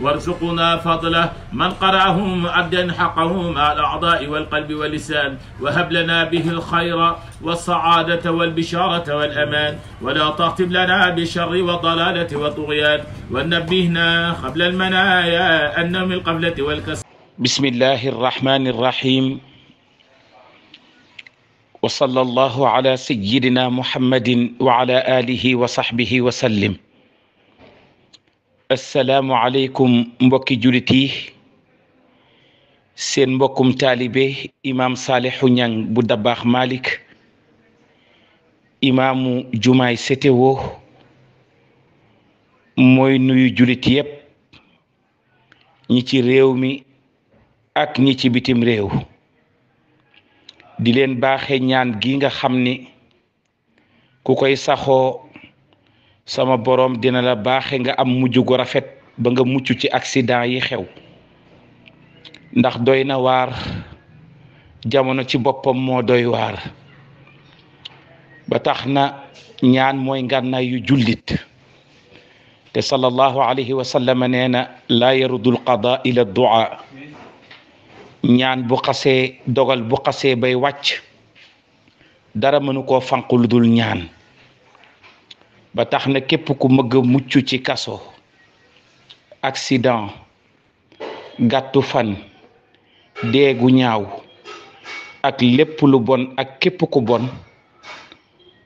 وارزقنا فضله من قرأه مؤدا حقه مع الأعضاء والقلب واللسان، وهب لنا به الخير والسعادة والبشارة والأمان، ولا تختم لنا بالشر والضلالة والطغيان، ونبهنا قبل المنايا أن من القفلة والكسل. بسم الله الرحمن الرحيم، وصلى الله على سيدنا محمد وعلى آله وصحبه وسلم. assalaamu aleykum mbokki julit yi, seen mbokkum taalibe imaam Salihu Niang bu Dabakh Malick, imaamu jumaay CTO, mooy nuyu julit yépp, ñi ci réew mi ak ñi ci bitim réew, di leen baaxe ñaan gi nga xam ni ku koy saxoo sama borom dina la baaxe nga am mujj gu rafet ba nga mucc ci accident yi xew, ndax doy na waar, jamono ci boppam moo doy waar. ba tax na ñaan mooy ngànnaay yu jullit, te sallallahu alayhi wa sallam nee na laa yarudul qadaa ila du'a. ñaan bu xasee dogal bu xasee bay wàcc dara mënu koo fanq lu dul ñaan. ba tax na képp ku mëgg a mucc ci kaso, accident, gàttu fan, deegu ñaaw ak lépp lu bon ak képp ku bon,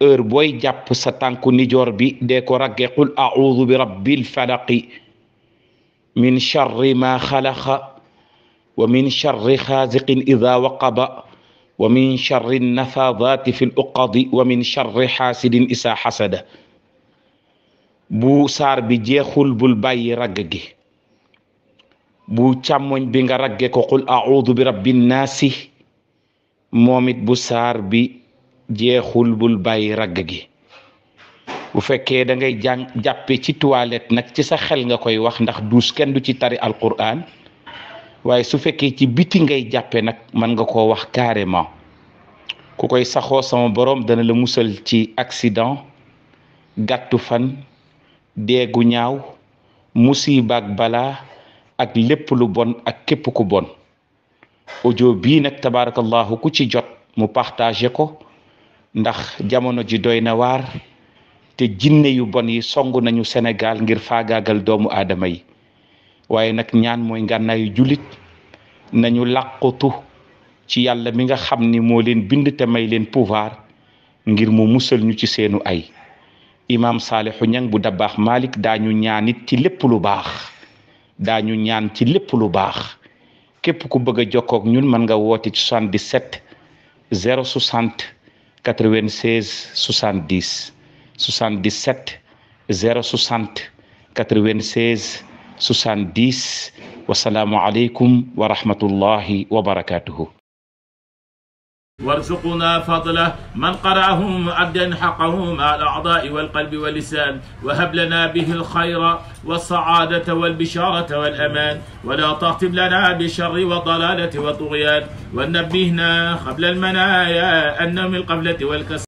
heure booy jàpp sa tànku nijoor bi dee ko ragge qul a'udhu bi rabbil falaqi min charri ma xalaqa wa min charri xaasiqin ida waqaba wa min charri nafaadaati fi l uqadi wa min charri xaasidin isa xasada. bu saar bi jeexul bul bàyyi ragg gi, bu càmmoñ bi nga ragge ko qul a'udhu bi rabbin naasi, moom it bu saar bi jeexul bul bàyyi ragg gi. bu fekkee da ngay jàppe ci toilette nag ci sa xel nga koy wax, ndax duus kenn du ci tari alquran, waaye su fekkee ci biti ngay jàppe nag mën nga koo wax carrément. ku koy saxoo sama borom dana la musal ci accident, gàttu fan, deegu ñaaw, musiba ak balaa ak lépp lu bon ak képp ku bon. audio bii nag tabarakallahu ku ci jot mu partagé ko, ndax jamono ji doy na waar, te jinne yu bon yi songu nañu Sénégal ngir faagaagal doomu aadama yi. waaye nag ñaan mooy ngànnaayu jullit, nañu làqutu ci yàlla mi nga xam ni moo leen bind te may leen pouvoir ngir mu musal ñu ci seenu ay. imaam Salihu Niang bu Dabakh Malick daañu ñaan it ci lépp lu baax, daañu ñaan ci lépp lu baax. képp ku bëgg a jokkook ñun mën nga woote ci 77 060 96 70 77 060 96 70. wasalaamu aleykum wa rahmatullahi wa barakatuhu. وارزقنا فضله من قرأه مؤدا حقه مع الأعضاء والقلب واللسان، وهب لنا به الخير والسعادة والبشارة والأمان، ولا تختم لنا بالشر والضلالة والطغيان، ونبهنا قبل المنايا أن من القفلة والكسل.